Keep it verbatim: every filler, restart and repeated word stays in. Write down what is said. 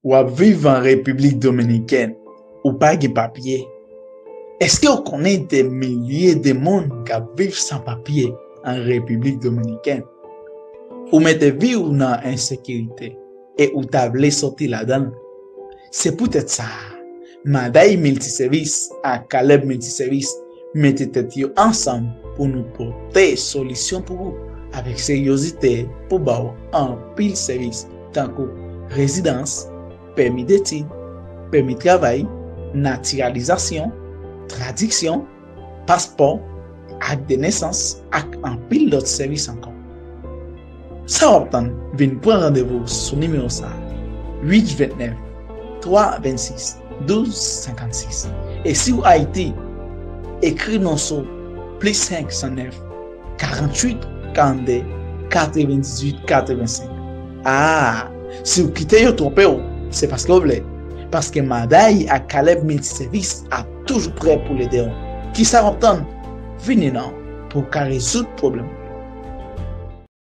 W ap viv an Repiblik Dominikèn, ou pa gen papye. Èske w konnen de milye de moun k ap viv san papye an Repiblik Dominikèn? Ou mete vi w nan ensekirite e ou ta vle soti ladan l. Se poutèt sa a, Maday Miltisèvis ak Caleb Miltisèvis mete tèt yo ansanm pou nou pote solisyon pou ou avèk seryozite pou ba w anpil sèvis, tankou rezidans, pèmi detid, pèmi travay, natiralizasyon, tradiksyon, paspò, ak de nesans, ak anpil lòt sèvis ankò. Sa w ap tann? Vin pran randevou sou nimewo sa a, uit vennèf, twa vennsis, douz senkannsis. E si w Ayiti, ekri nou sou plis senk san nèf, karanntuit, karannde, katrevendizuit, katrevensenk. A, si w kite yo twonpe w, se paske w vle. Paske Maday ak Caleb Miltisèvis ap toujou prè pou l ede w. Kisa w ap tann? Vini non, pou w ka rezoud pwoblèm ou.